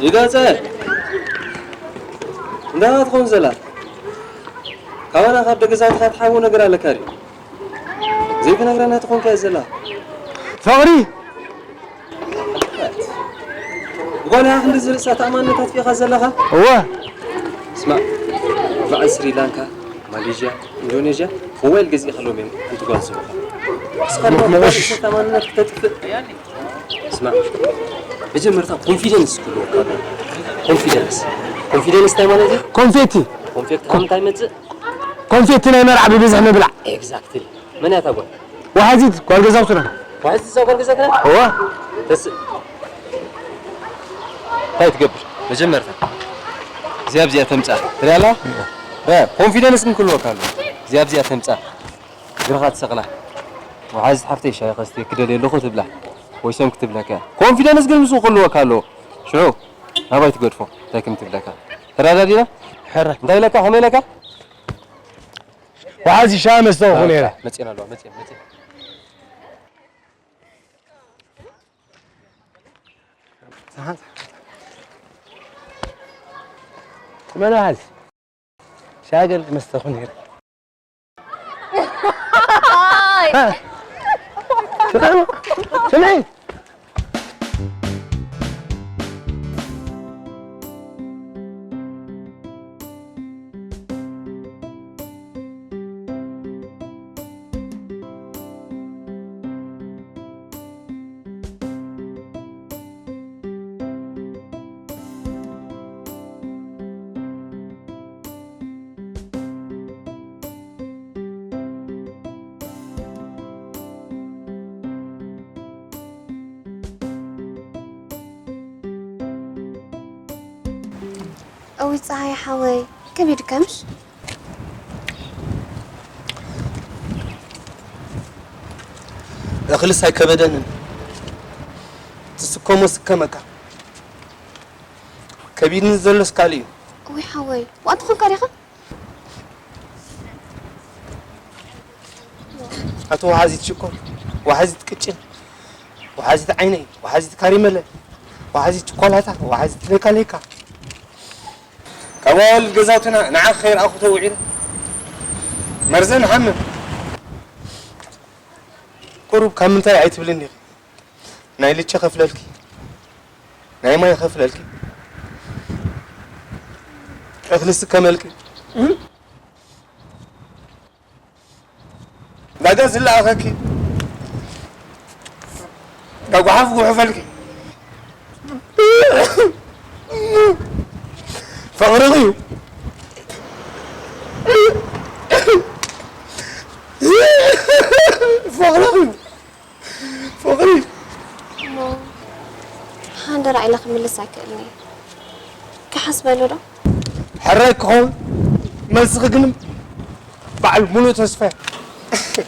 ይጋጸ እንታይ ትኾን ዘላ? ካባና ካብ ደገዛትካ ትሓቦ ነገር ኣለካ ድዩ? ዘይትነግረና ትኾንካ ዘላ። ፍቕሪ! ጓልኻ ክንዲ ዝርእሳ ተኣማንነት ኣጥፊእኻ ዘለኻ? እወ። ስማዕ፣ በዓል ስሪላንካ፣ ማሌዥያ፣ ኢንዶኔዥያ ሞባይል ገዚእካሎም እዮም ሓንቲ ጓል ዝህቡኻ። ንስኻ ድማ ምቑሽ። ብጓል ተኣማንነት ክተጥፍእ። ስማዕ፣ መጀመርታ ኮንፊደንስ ክህልወካ ኣለዎ። ኮንፊደንስ። ኮንፊደንስ እንታይ ማለት እዩ? ኮንፌቲ። ኮንፌቲ ካብ ምንታይ ይመጽእ? ኮንፌቲ ናይ መርዓ ብብዝሒ ምብላዕ። ኤግዛክትሊ። መን እያ እታ ጓል? ወሓዚት ጓል ገዛውትና። ወሓዚት እዛ ጓል ገዛውትና? እወ። ተስ-፣ እንታይ ትገብር? መጀመርታ እዚኣ ብዚኣ ተምጻእ። ትሪኣ ኣለኻ? ረ-፣ ኮንፊደንስ ግን ክህልወካ ኣለዎ። እዚኣ ብዚኣ ተምጻእ። እግርኻ ትሰቕላ። ወሓዚት ሓፍተይ ሻሂ ከስትየኪ ደልየ ኣለኹ ትብላ። ወይ ሰም ክትብለካ እያ። ኮንፊደንስ ግን ምስኡ ክህልወካ ኣለዎ። ሽዑ ናባይ ትገድፎ። እንታይ ከም ትብለካ። ተረዳዲና? ሕረ። እንታይ ኢለካ? ከመይ ኢለካ? ወሓዚ ሻሂ መስተ ክኾን ነይረ። መጽኤን ኣለዋ፣ መጽኤን፣ መጽኤን። መን ወሓዚ? ሻሂ ገለ መስተ ክኾን ነይረ። ስምዒ፣ ስምዒ። እውይ ጸሃየ ሓወይ፣ ከቢድካ ምሽ? እኽልስ ኣይከበደንን። ትስከሞ ስከመካ። ከቢድኒ ዘሎስ ካልእ እዩ። እውይ ሓወይ፣ ዋእ ትኾንካ ዲኻ? ኣቶ ወሓዚት ሽኮር፣ ወሓዚት ቅጭን፣ ወሓዚት ዓይነይ፣ ወሓዚት ካሪመለ፣ ወሓዚት ቸኮላታ፣ ወሓዚት ሌካ ሌካ። ካብ ኣዋልድ ገዛውትና ንዓኺ ከይረኣኹ ተውዒለ። መርዘ ንሓምም። ቁሩብ ካብ ምንታይ ኣይትብልን ኢኺ? ናይ ልቼ ከፍለልኪ፣ ናይ ማይ ከፍለልኪ፣ እኽሊ ስከመልኪ። ዳጋ ዝለኣኸኪ፣ ካብ ጓሓፍ ጉሕፈልኪ። ፍቕርኺ እዩ። ፍቕርኺ እዩ። ፍቕሪ። እሞ፣ ሓንደራ ኢለ ክምልስ ኣይክእልን እየ። ክሓስበሉ ዶ? ሕራይ ክኸውን፣ መልስኺ ግን በዓል ሙሉእ ተስፋ እየ።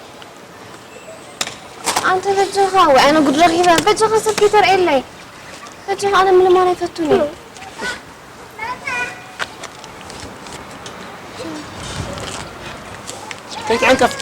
ኣንተ በጃኻ፣ ወይ ኣነ ጉድ ረኺበ። በጃኻ ሰብ ከይተርእየለይ። በጃኻ፣ ኣነ ምልማን ኣይፈቱን እየ። ከይትዕንቀፍ።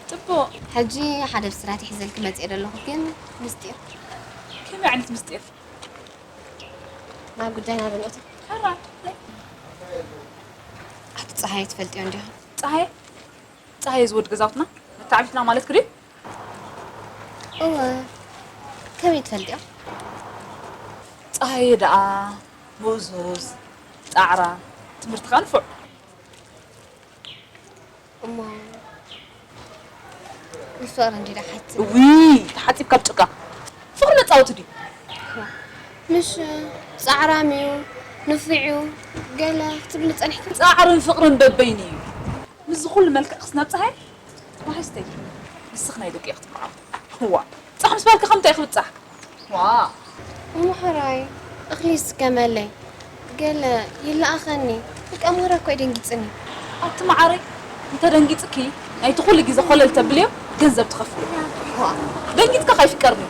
ጽቡቕ። ሕጂ ሓደ ብስራት ይሕዘልኪ መጽእ ደለኹ፣ ግን ምስጢር። ከመይ ዓይነት ምስጢር? ናብ ጉዳይና ዶ ንእቶ? ሕራ። ኣቲ ጸሃየ ትፈልጥዮ እንዲኻ? ጸሃየ? ጸሃየ ዝወድ ገዛውትና? መተዓቢትና ማለትኪ ድዩ? እወ። ከመይ ትፈልጥዮ? ጸሃየ ደኣ ሞዞዝ፣ ጻዕራ፣ ትምህርቲ ከኣ ንፉዕ። እሞ ንፍቕሪ እንዲ ዶ ሓትት? እውይ፣ ተሓጺብካ ኣብ ጭቃ። ፍቕሪ መጻወቲ ድዩ? ምሽ ጻዕራም እዩ፣ ንፉዕ እዩ፣ ገለ ክትብሊ ጸኒሕኪ? ጻዕርን ፍቕርን በበይኑ እዩ። ምስዚ ኩሉ መልክዕክስ ናብ ጸሃየ? ዋሕስተይ፣ ንስኺ ናይ ደቂ ኢኺ ትምርዓው። ዋ፣ ጻሕ ምስ በልኪ ከምታይ ክብጻሕ? ዋ። እሞ ሕራይ፣ እኽሊ ስከመለይ፣ ገለ ይለኣኸኒ። በቃ ማራ እኮ ደንጊጽኒ። ኣቲ መዓረይ፣ እንተ ደንጊጽኪ ናይቲ ኩሉ ግዜ ኮለል ተብልዮ፣ ገንዘብ ትኸፍሊ። ደንጊጽካ ካይፍቀርኒ።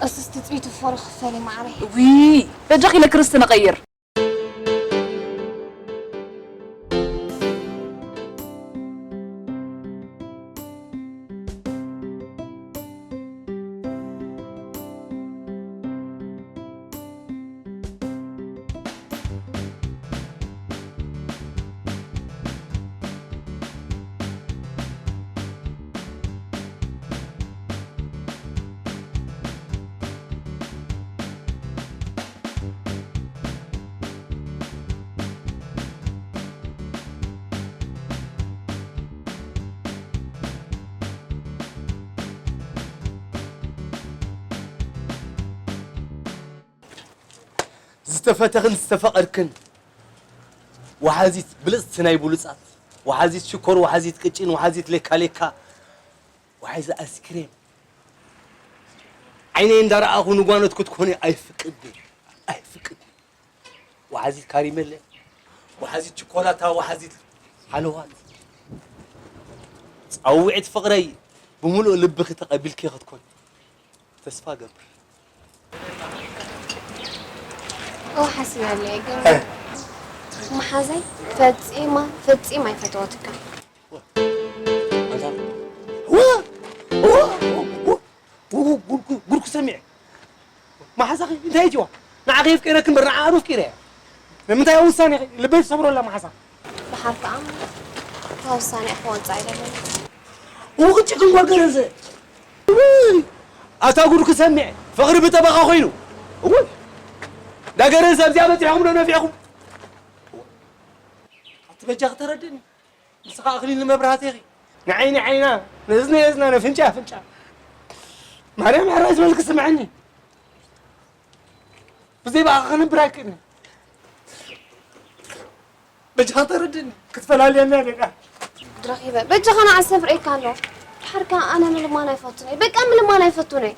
እሱስ ትጽቢቱ ፎሮ ክፈሊ መዓረይ። ዊ በጃኺ ኢለ ክርስቲ ነቐይር። ዝተፈተኽን ዝተፈቐርክን ወሓዚት ብልፅቲ ናይ ብሉፃት፣ ወሓዚት ሽኮር፣ ወሓዚት ቅጭን፣ ወሓዚት ሌካ ሌካ፣ ወሓዚ ኣስክሬም ዓይነይ እንዳረኣኹ ንጓኖት ክትኮኒ ኣይፍቅድ ኣይፍቅድ። ወሓዚት ካሪመለ፣ ወሓዚት ችኮላታ፣ ወሓዚት ሓለዋት፣ ፃውዒት ፍቕረይ ብምሉእ ልብኺ ተቐቢልኪ ክትኮኒ ተስፋ እገብር። እወ ሓሲበለይ ግን መሓዛይ ፈጺማ ፈጺማ ኣይፈተወትካን። ጉርኩ ሰሚዐ መሓዛኺ እንታይ እትዋ ንዓኺ የፍቅረኪ እምበር ንዓኣ ዶ ኣፍቂረ እያ ንምንታይ ውሳኔኺ ልበይ ትሰብሮ ኣላ መሓዛ ድሓር ከዓ እታ ውሳኔ ክወፅእ ኣይደለኒ ውቕጭ ክንጓገረዘ ኣታ ጉድ ክሰሚዕ ፍቕሪ ብጠበቓ ኮይኑ እወ ዳገረን ሰብዚኣ በፂሕኹም ዶ ነፊዕኹም ኣቲ በጃ ክተረድእኒ ንስኻ ኣኽሊል ንመብራህቲ ኢኺ ንዓይኒ ዓይና ንእዝኒ እዝና ነፍንጫ ኣፍንጫ ማርያም ሕራይ ዝበልክ ስምዐኒ ብዘይ ብኣኻ ክነብር ኣይክእልን በጃኻ ተረድእኒ ክትፈላልየና ደዳ ረኺበ በጃኻ ንዓሰብ ርእካ ኣሎ ድሓርካ ኣነ ምልማን ኣይፈቱን እየ በቃ ምልማን ኣይፈቱን እየ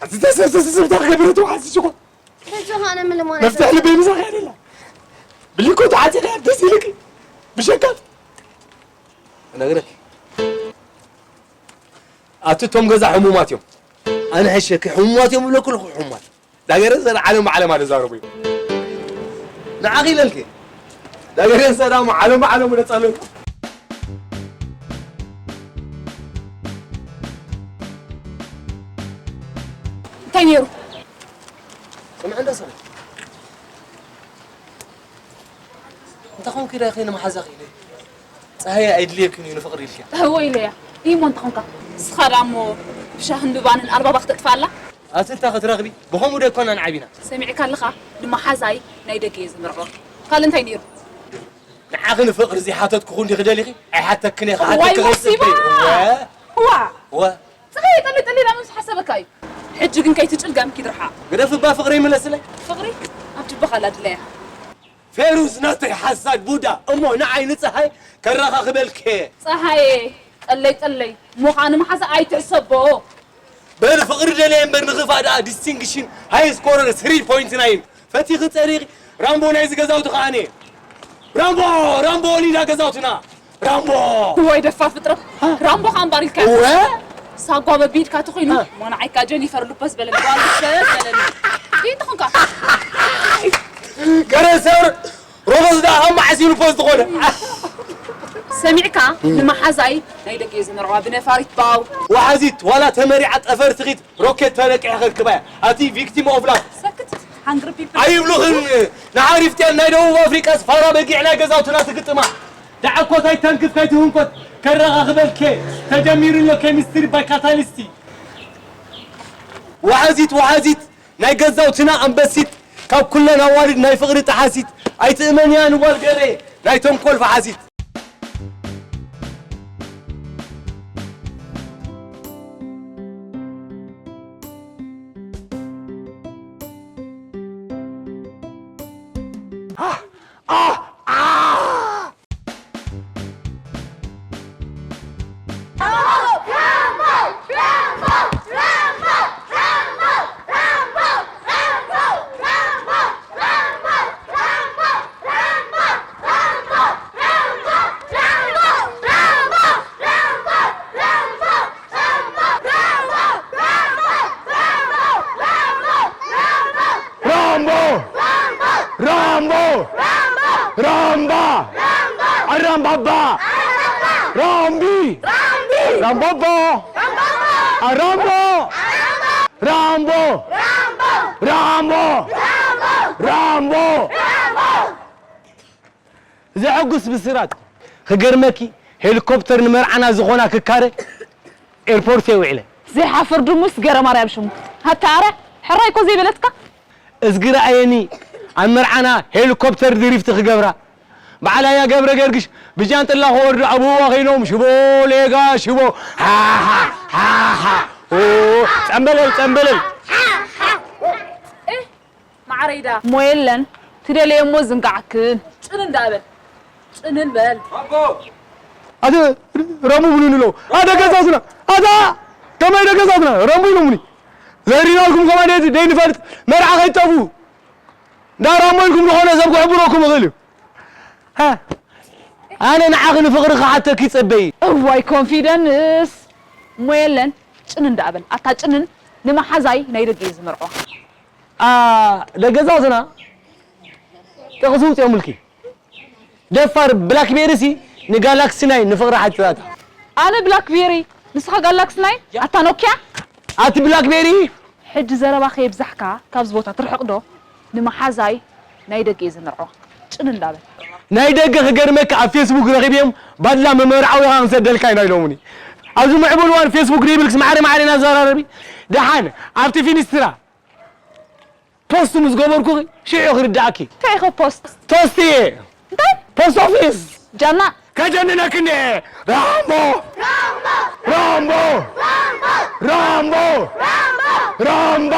ኣቲ ተሰብሰብሰብታ ክገብረ ተዋሓዚ ሽኮ በጃኻ ኣነ ምልማን መፍትሕ ልበይ ምሳኻ ያደላ ብሊኮ ተዓፂኻ ደስ ይልክ ብሸካት እነግረክ ኣቲ እቶም ገዛ ሕሙማት እዮም ኣነ ሕሸክ ሕሙማት እዮም ብለኩ ልኩ ሕሙማት ዳገረ ዘር ዓለም ብዓለም ኣደ ዛረቡ እዮም ንዓኺ ኢለልክ ዳገረ ሰላም ዓለም ብዓለም ወደ ጸለልኩ እንታይ ነይሩ ስምዕ እንዳ ሰምዕ እንተኾንኪ ዳ ኸይነ መሓዛኺ ኢለ ፀሃየ ኣይድልየክን እዩ ንፍቕሪ ኢልኪ እወ ኢለያ እሞ እንተኾንካ ንስኻ ዳ እሞ ብሻህን ብባንን ኣልባባ ክተጥፋ ኣላ ኣትልታ ክትረኽቢ ብኸምኡ ዶ ኣይኮናን ዓቢና ሰሚዕካ ኣለኻ ንመሓዛይ ናይ ደገ እየ ዝምርዖ ካልእ እንታይ ነይሩ ንዓኺ ንፍቕሪ ዘይሓተትኩ ክንዲ ክደሊኺ ኣይሓተክን እየ ክሓተክ ዋ ዋ ፀሃየ ጠሊ ጠሊ ዳ ምስ ሓሰበካ እዩ ሕጂ ግን ከይትጭልገም ኪድርሓ ግደፍ እባ ፍቕሪ ይምለስለይ ፍቕሪ ኣብ ጅባኻ ኣላ ድለያ ፌሩዝ ናተይ ሓሳድ ቡዳ እሞ ንዓይ ንፀሃይ ከረኻኽበልክ እየ ፀሃየ ጠለይ ጠለይ እሞ ከዓ ንመሓዛ ኣይትሕሰቦ በል ፍቕሪ ደለየ እምበር ንኽፋእ ደኣ ዲስቲንግሽን ሃይ ስኮረር ስሪ ፖይንት ናይን ፈቲኺ ፀሪኺ ራምቦ ናይዚ ገዛውቲ ከዓ ኣነ እየ ራምቦ ራምቦ ሊዳ ገዛውትና ራምቦ ወይ ደፋር ፍጥረት ራምቦ ከኣ እምባር ኢልካ እወ ሳጓ በቢድካ ተኾይኑ እ። ሞናዓይካ ጀኒፈር ሉፐስ በለኒ ጓል ሉፐስ በለኒ ይትኹንካ ገረሰር ሮቦስ ደኣ ካብ መዓስ እዩ ሉፐስ ዝኾነ ሰሚዕካ ንመሓዛይ ናይ ደቂ እዩ ዝመርዋ ብነፋሪት ባው ወሓዚት ዋላ ተመሪዓ ጠፈር ትኺድ ሮኬት ተለቂሐ ከርክባ እያ ኣቲ ቪክቲም ኦፍ ላቭ ሰክት ሃንግሪ ፒፕል ኣይብሉኽን ንዓሪፍትያን ናይ ደቡብ ኣፍሪቃስ ፋራ በጊዕ ናይ ገዛውትና ትግጥማ ዳዕኮት ኣይተንክፍ ከይትህንኮት ከረኻኽበልከ ተጀሚሩ ኣሎ ኬሚስትሪ ባይ ካታሊስቲ ወሓዚት ወሓዚት ናይ ገዛውትና ኣንበሲት ካብ ኩለን ኣዋልድ ናይ ፍቕሪ ጠሓሲት ኣይትእመንያ ንጓል ገሬ ናይ ተንኮል ፈሓሲት ራምባ! ኣራምባባ! ራምቢ! ራምቦቦ! ኣራምቦ! ራምቦ! ራምቦ! ራምቦ! ዘሐጉስ ብስራት! ክገርመኪ፣ ሄሊኮፕተር ንመርዓና ዝኾና ክካረ ኤርፖርት እየ ውዒለ። ዘይሓፍር ድሙስ ገረ ማርያም ሽሙ። ሃታ ኣረ፣ ሕራይ እኮ ዘይበለትካ። እዝጊ ረኣየኒ፣ ኣብ መርዓና ሄሊኮፕተር ድሪፍት ክገብራ። በዓል ኣያ ገብረ ገርግሽ ብጃንጥላ ክወርዱ ኣብዋ ኮይኖም ሽቦ ሌጋ ሽቦ። ሃሃ፣ ሃሃ። ኦ፣ ጸምበለል፣ ጸምበለል። ማዕረይዳ እሞ የለን ትደልየ እሞ ዝንጋዓክን። ጭንን ዳበል ጭንን በል። ኣተ ረሙ ብሉኒ ኣለዉ። ኣደ ገዛትና ኣታ ከመይ ደ ገዛትና ረሙ ኢሎምኒ። ዘሪናልኩም ከማ ደይ ደይ ንፈልጥ መርዓ ከይጠፉ። እንዳ ራሞ ኢልኩም ዝኾነ ሰብ ክሕብረኩም ይኽእል እዩ። ሃ፣ ኣነ ንዓኺ ንፍቕሪ ክሓተኪ ይጸበይ። እዋይ ኮንፊደንስ እሞ የለን ጭንን ዳበል ኣታ ጭንን ንመሓዛይ ናይ ደገ እዩ ዝመርዖ። ኣ ደገዛትና ጥቕሲ ውፅኦምልኪ። ደፋር ብላክቤሪ ሲ ንጋላክሲ ናይ ንፍቕሪ ሓቲታታ። ኣነ ብላክቤሪ ንስኻ ጋላክሲ ናይ ኣታ ኖኪያ። ኣቲ ብላክቤሪ ሕጂ ዘረባ ከየብዛሕካ ካብዚ ቦታ ትርሕቕ ዶ? ንመሓዛይ ናይ ደገ እየ ዝመርዖ ጭን እንዳበል። ናይ ደገ ክገርመካ ኣብ ፌስቡክ ረኺብዮም ባድላ መመርዓዊኻ ክንሰደልካ ኢና ኢሎምኒ። ኣብዚ ምዕቡል እዋን ፌስቡክ ደይብልክስ ማዕረ ማዕረ ኢና ዘራረቢ። ደሓን ኣብቲ ፊኒስትራ ፖስት ምስ ገበርኩኺ ሽዑ ክርድኣኪ። እንታይ ኢኺ ፖስት? ቶስት እየ። እንታይ? ፖስት ኦፊስ። ጃና። ከጀንነክኒ እየ። ራምቦ ራምቦ ራምቦ ራምባ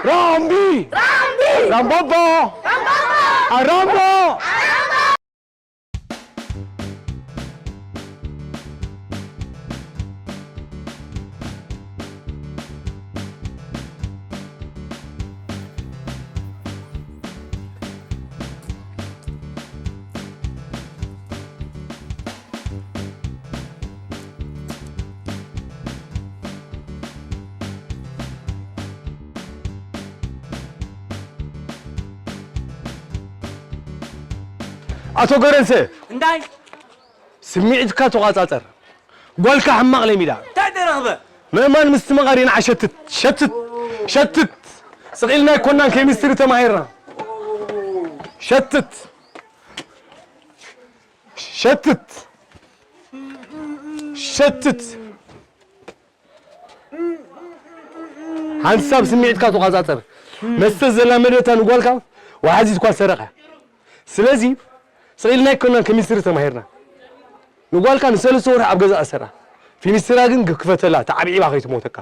ራምቢ ራምቦቦ ራምቦ ኣቶ ገረንሰ እንታይ ስምዒትካ ተቋጻጸር። ጓልካ ሕማቕ ለሚዳ። እንታይ ተረኽበ? ምእማን ምስቲ መቓር ይንዓ ሸትት ሸትት ሸትት ስቕ ኢልና ኣይኮናን ኬሚስትሪ ተማሂርና። ሸትት ሸትት ሸትት ሓንሳብ ስምዒትካ ተቋጻጸር። መስተ ዘላመደታ ንጓልካ ወሓዚት እኳ ሰረቐ። ስለዚ ስቕ ኢልና ኣይኮናን ኬሚስትሪ ተማሂርና። ንጓልካ ንሰለስተ ወርሒ ኣብ ገዛ ኣሰራ። ፊኒስትራ ግን ክፈተላ ተዓብዒባ ከይትሞተካ።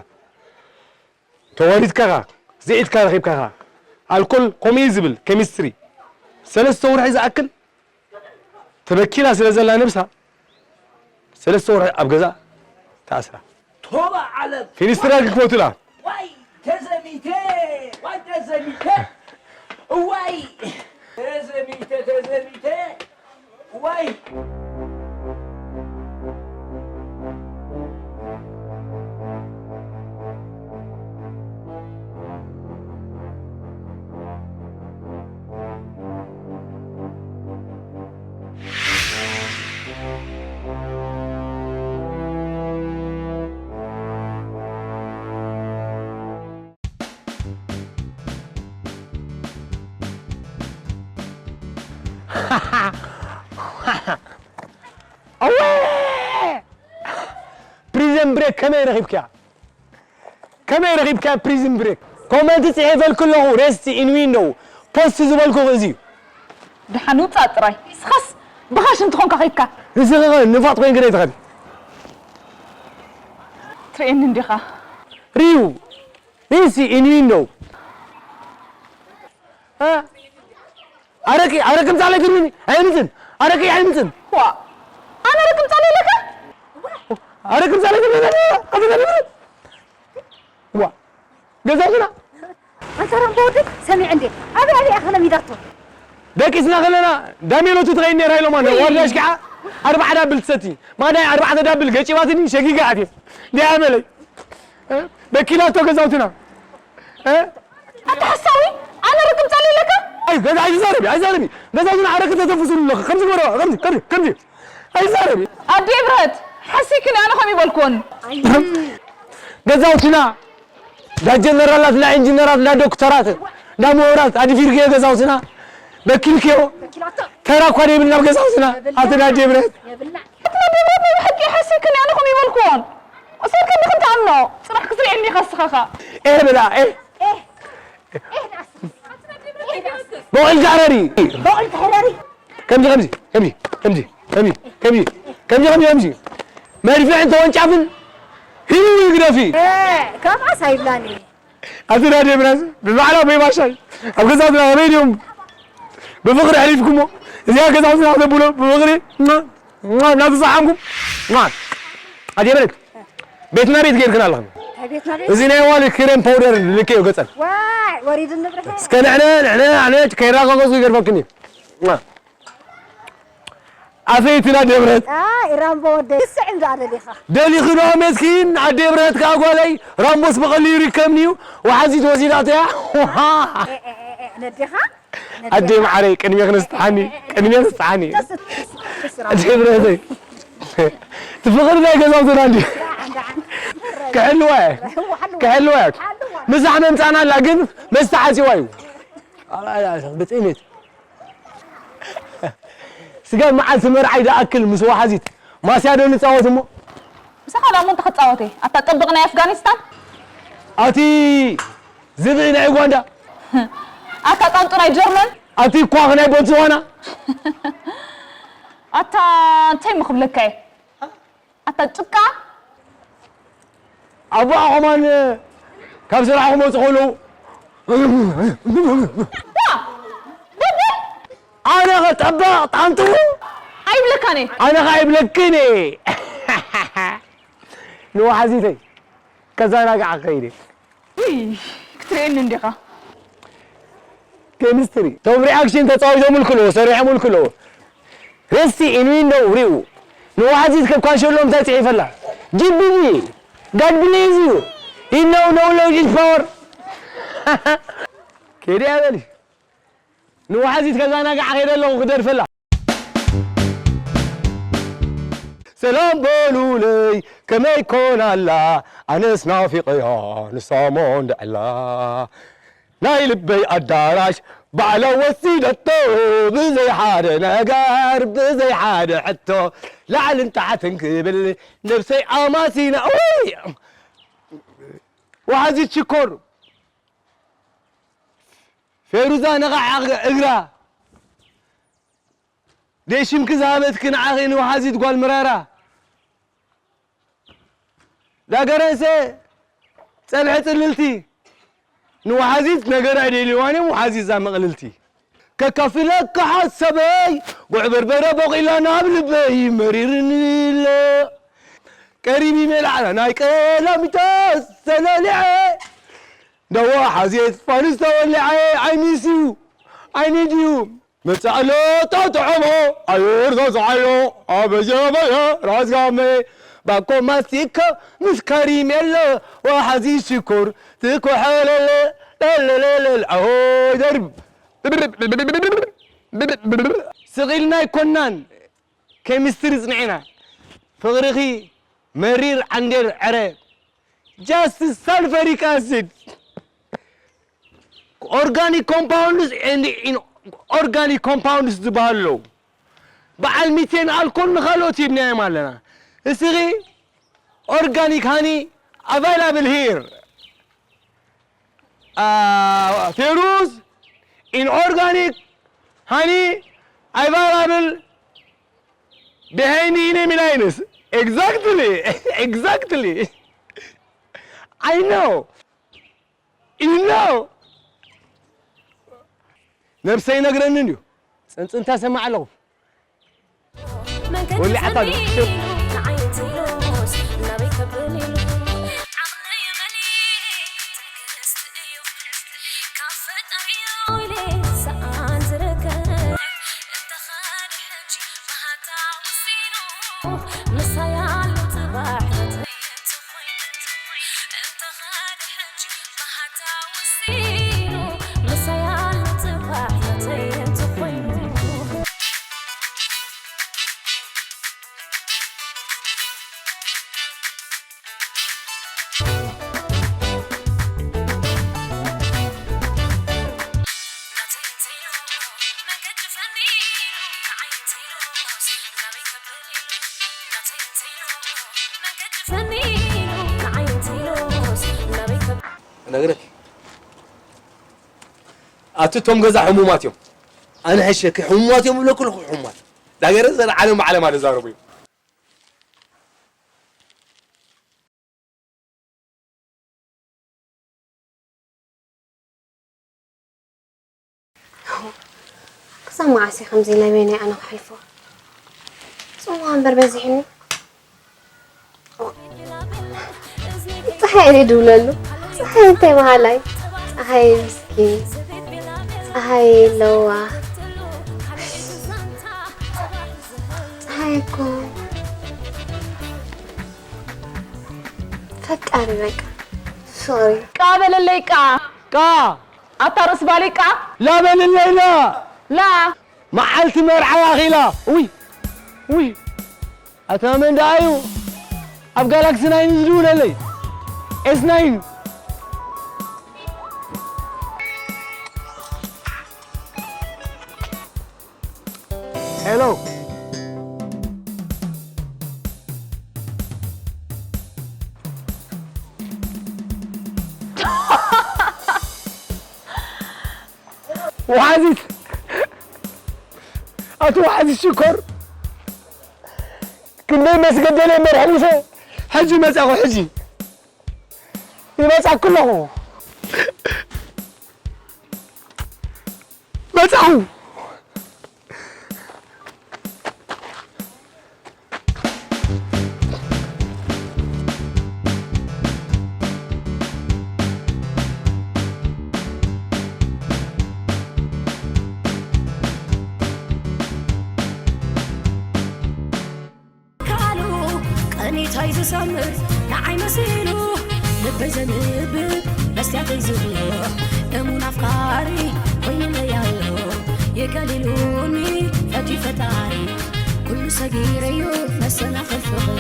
ተዋሪድካ ኢኻ፣ ዘኢድካ ረኺብካ ኢኻ። ኣልኮል ከምኡ እዩ ዝብል ኬሚስትሪ። ሰለስተ ወርሒ ዝኣክል ተበኪላ ስለ ዘላ ነብሳ ሰለስተ ወርሒ ኣብ ገዛ ተኣስራ። ቶባ ዓለም ፊኒስትራ ክፈቱላ። ዋይ ተዘሚተ ዋይ ተዘሚተ ዋይ ተዘሚተ ተዘሚተ ዋይ ፕሪዘን ብሬክ ከመይ ረኺብክያ? ከመይ ረኺብካ ፕሪዝን ብሬክ? ኮመንት ጽሒፈልኩ ኣለኹ ሬስት ኢን ዊንዶው ፖስት ዝበልኩ እዚ እዩ። ደሓን ውጻእ ጥራይ እስኻስ ብኻሽ እንተኾንካ ኸይድካ። ንስኺ ኸ ንፋጥ ኮይንኪ ዶ ኣይትኸዲ? ትርእየኒ እንዲኻ። ሪዩ ሬስት ኢን ዊንዶው ኣረቂ ኣረቂ ምጻለይ ትብሉኒ ኣይምጽን ኣረቂ ኣይምጽን ዋ ኣነ ኣረቂ ምጻለይ ኣለካ ኣረቂ ምጻለይ ትብሉኒ ኣረቂ ምጻለይ ዋ ገዛትና ኣንታ ራምቦ ወደይ ሰሚዐ እንዴ ኣበይ ኣበይ ኢኻ ነሚዳቶ ደቂስና ከለና ዳሜሎቱ ትኸይድ ነራ ኢሎማ ዋርዳ ሽክዓ ኣርባዓ ዳብል ትሰቲ ማዳይ ኣርባዕተ ዳብል ገጪባትኒ ሸጊጋ ኣትየ ዲኣ በለይ በኪላቶ ገዛውትና ኣታ ሓሳዊ ርክብ ጸሊለካ? ኣይ ገዛ ኣይዛረቢ ኣይዛረቢ። ገዛ ግን ዓረቂ ተተፍስሉ ኣለካ ከምዚ ግበረዋ ከምዚ ከምዚ ከምዚ ኣይዛረቢ። ኣዴ ብረት ሓሲክን ኣነ ከም ይበልኩን። ገዛውትና እንዳ ጀነራላት እንዳ ኢንጂነራት እንዳ ዶክተራት እንዳ ምሁራት ኣድፊርክዮ ገዛውትና በኪልክዮ። ተራ እኳ ደይብልና ኣብ ገዛውትና ኣቲ እንዳ ኣዴ ብረት። ኣቲ እንዳ ኣዴ ብረት ናይ ብሓቂ ሓሲክን ኣነ ከም ይበልኩን። እሰር ከንዲ ክንተኣምኖ ጽባሕ ክትሪኤኒ ከስኸኻ። ኤህ ብላ ኤህ። በቑል ተሕረሪ። በቑል ተሕረሪ። ከምዚ ከምዚ ከምዚ ከምዚ ከምዚ ከምዚ ከምዚ ከምዚ ከምዚ መድፍዕን ተወንጫፍን ሂቡ ይግደፊ። ከምኣስ ኣይብላኒ። ኣቲ ናዲ ብራስ ብባዕላ ወይ ባሻይ ኣብ ገዛትና ኣበይ ድዮም ብፍቕሪ ኣሕሊፍኩሞ እዚኣ ገዛውትና ተብሎ ብፍቕሪ እናተሰሓምኩም ኣቲ በለት ቤትና ቤት ጌርክን ኣለኽን። እንታይ ቤትና ቤት? እዚ ናይ ዋሊ ክሬም ፓውደር ልክዮ ገጸን። ዋይ ወሪዱ ንብርሀ። እስከ ንዕነ ንዕነ ኣነ ከይራኸኸሱ ይገርፈክን እዩ። ኣፈይትና ደብረት። ኣይ ራምቦ ወደይ ስዕም ዛ ደሊኻ። ደሊኺ ዶ ሜስኪን ኣደ ብረት ከኣ ጓለይ ራምቦስ ብቐሊሉ ይርከብኒ እዩ። ወሓዚት ወሲዳትያ። ነዴኻ ኣደ ማዓረይ ቅድሜ ክንስጥሓኒ ቅድሜ ክንስጥሓኒ። ኣደ ብረተይ ትፍቕሪ ናይ ገዛውትና እንዲ ክሕልዋ እየ ክሕልዋ እየ። ምሳሕ መምፃና ኣላ ግን መስተ ሓፂዋ እዩ። ብፅሜት ስጋብ መዓልቲ መርዓይ ደኣክል ምስ ወሓዚት ማስያ ዶ ንፃወት እሞ? ምሳኻ ደኣ እሞ እንታይ ክፃወት እየ? ኣታ ጥብቕ ናይ ኣፍጋኒስታን? ኣቲ ዝብኢ ናይ ኡጋንዳ? ኣታ ጣንጡ ናይ ጀርመን? ኣቲ ኳኽ ናይ ቦትስዋና? ኣታ እንታይ እሞ ክብለካ እየ? ኣታ ጭቃ ኣቦኣ ኸማን ካብ ስራሕ ክመፁ ከለዉ ኣነ ኸ ጠባቕ ጣንጡ ኣይብለካን እየ ኣነ ኸ ኣይብለክን እየ ንወሓዚተይ ከዛናግዓ ክኸይድ እየ ውይ ክትርእየኒ እንዲኻ ኬሚስትሪ ቶም ሪኣክሽን ተፃዊቶምልኩ ኣለዎ ሰሪሖምልኩ ኣለዎ ሬስቲ ኢን ዊንዶው ሪኡ ንወሓዚት ከኳሸሎም እንታይ ፅሒፈላ ጂቢቢ God bless you you know no love is power ከይደ እያ በሊ ንወሓዚት ከዛናግዓ ከይደ ኣለኹ ክደርፈላ ሰላም በሉለይ ከመይ ኮን ኣላ ኣነስ ናፊቀያ ንሳሞ እንድዕላ ናይ ልበይ ኣዳራሽ ባዕላ ወሲደቶ ብዘይ ሓደ ነገር ብዘይ ሓደ ሕቶ ላዕልን ታሕትን ክብል ነብሰይ ኣማሲና ውይ ወሓዚት ሽኮር ፌሩዛ ነቓዕ እግራ ደይ ሽምኪ ዝሃበትኪ ንዓኺ ንወሓዚት ጓል ምራራ ዳገረሰ ጸብሒ ጽልልቲ ንወሓዚት ነገር ኣይደልዋን እዮም ወሓዚት እዛ መቕልልቲ ከካፍለካ ሓሰበይ ጉዕ በርበረ ቦቒላ ናብ ልበይ መሪርኒ ኣሎ ቀሪቢ መልዓላ ናይ ቀላሚታ ሰለሊዐ ደዋ ሓዚት ፋኑስ ተወሊዐ I miss you I need you መጽእ ኣሎ ጣጥዖሞ ኣየር ዛዝዓዮ ኣበየ ኣበየ ራስ ጋመ ባኮ ማስቲካ ምስ ከሪሜሎ ወሓዚ ሽኮር ትኮሐለለ ለለለለል ኣሆይ ደርብ ስቕ ኢልና ኣይኮናን ኬሚስትሪ ጽኒዕና ፍቕርኺ መሪር ዓንዴል ዕረ just sulfuric acid organic compounds and inorganic compounds ዝበሃሉ ኣለዉ በዓል ሚቴን ኣልኮል ንኻልኦት ሂብናዮም ኣለና እስኺ organic honey available here ፌሩዝ inorganic honey available behind enemy lines exactly exactly I know You know ነብሰይ ይነግረኒ እንድዩ ጽንጽንታ ሰማዕ ኣለኹ ወሊዓታ ነግረኪ። ኣቲ እቶም ገዛ ሕሙማት እዮም። ኣነ ሕሸኪ ሕሙማት እዮም ብለኩ ኣለኹ፣ ሕሙማት። ዳገረ ዘር ዓለም ብዓለማ ተዛረቡ እዮም። ክሳብ መዓስ እየ ከምዚ ኢለ በይነይ ኣነ ክሕልፎ? ጽምዋ እምበር በዚሕኒ። ጸሓይ ድየ ድውለሉ? ጸሓይ እንታይ በሃላይ? ጸሓይ ምስኪን፣ ጸሓይ ለዋህ። ጸሓይ እኮ ፈቃሪ በቃ ፍቕሪ። ቃ በለለይ ቃ። ቃ። ኣታ ርእሲ ባሊቃ። ላ በልለይ ላ። ላ። መዓልቲ መርዓይ ኣኺላ። ውይ ውይ። ኣታ መን ደኣ እዩ ኣብ ጋላክሲ ናይን ዝድውለለይ? ኤስ ናይን። ሄሎ። ወሓዚት ኣቲ ወሓዚት ሽኮር ክንደይ መስገደለ እምበር ሕሊፈ ሕጂ መጻኹ ሕጂ ይመጻኩ ኣለኹ መጻኹ ካሉ ቀኒታይ ዝሰምር ንዓይ መሲሉ ልበይ ዘንብብ መስትያተይ ዝብሎ እሙን ኣፍቃሪ ኮይኑለይ ኣሎ የቀሊሉኒ ፈትዩ ፈጣሪ ኩሉ ሰጊረዮ መሰናኽል ፍቕሪ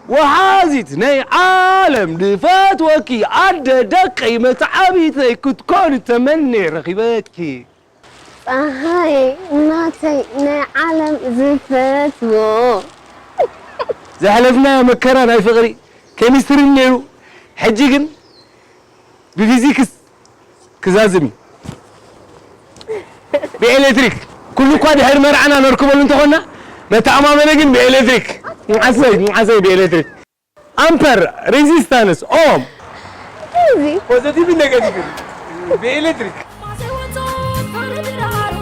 ወሓዚት ናይ ዓለም ድፈትወኪ ኣደ ደቀይ መተዓቢተይ ክትኮኒ ተመኔ ረኺበኪ። ጸሃየ ናተይ ናይ ዓለም ዝፈትዎ። ዘሕለፍናዮ መከራ ናይ ፍቕሪ ኬሚስትሪ ነይሩ፣ ሕጂ ግን ብፊዚክስ ክዛዝም እዩ። ብኤሌክትሪክ ኩሉ እኳ ድሕሪ መርዓና ነርክበሉ እንተኾንና መተኣማመኒ ግን ብኤሌክትሪክ። ምዓሰይ ምዓሰይ ብኤሌክትሪክ ኣምፐር ሬዚስታንስ ኦም እዚ ፖዘቲቭ ኔጋቲቭ ብኤሌክትሪክ ዘይወጾ ፈሪ ድራሩ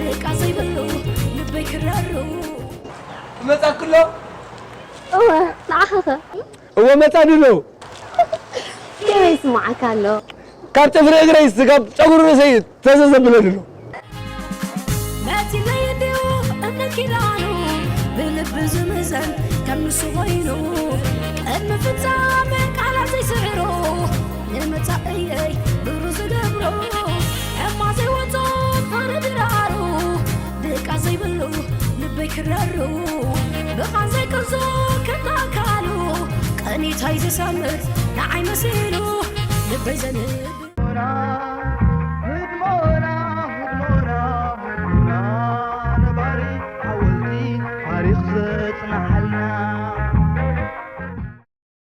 ድቃ ዘይብሉ ልበይ ክረሩ ትመጻክሎ እወ ንዓኸኸ እወ መጻ ድሎ ከመይ ይስምዓካ ኣሎ? ካብ ጥፍሪ እግረይ ስጋብ ጨጉሪ ርእሰይ ተዘዘብለኒ ኣሎ። መቲለይ እንዲዩ እምነት ኪዳኑ ብልቢ ዝምዘን ከም ንሱ ኮይኑ ቅድሚ ፍጻመ ቃላት ዘይስዕሮ ንመጻእየይ ብሩ ዝገብሮ እማ ዘይወጾ ፍቕሪ ድራሩ ድቃ ዘይብሉ ልበይ ክረሩ ብኻን ዘይቅርዞ ከናካሉ ቀኒታይ ዝሰምር ንዓይ መሲሉ ልበይ ዘንብ